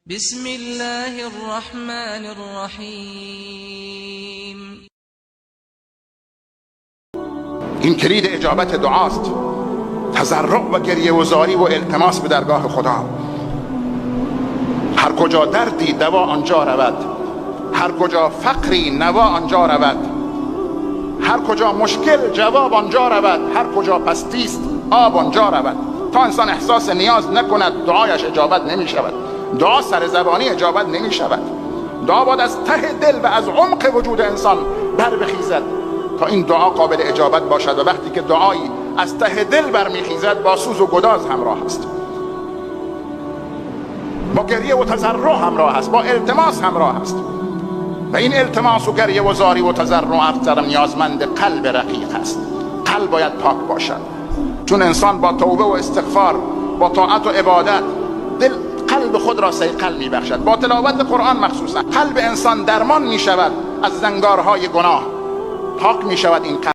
بسم الله الرحمن الرحیم. این کلید اجابت دعاست، تضرع و گریه و زاری و التماس به درگاه خدا. هر کجا دردی دوا آنجا رود، هر کجا فقری نوا آنجا رود، هر کجا مشکل جواب آنجا رود، هر کجا پستی است آب آنجا رود. تا انسان احساس نیاز نکند دعایش اجابت نمی شود. دعا سر زبانی اجابت نمی شود. دعا باید از ته دل و از عمق وجود انسان بر بخیزد تا این دعا قابل اجابت باشد. و وقتی که دعایی از ته دل برمیخیزد با سوز و گداز همراه است، با گریه و تضرع همراه است، با التماس همراه است. و این التماس و گریه و زاری و تضرع اکثر نیازمند قلب رقیق است. قلب باید پاک باشد، چون انسان با توبه و استغفار، با طاعت و عبادت دل قلب خود را صیقل میبخشد. با تلاوت قرآن مخصوصا قلب انسان درمان میشود از زنگارهای گناه، پاک میشود این قلب.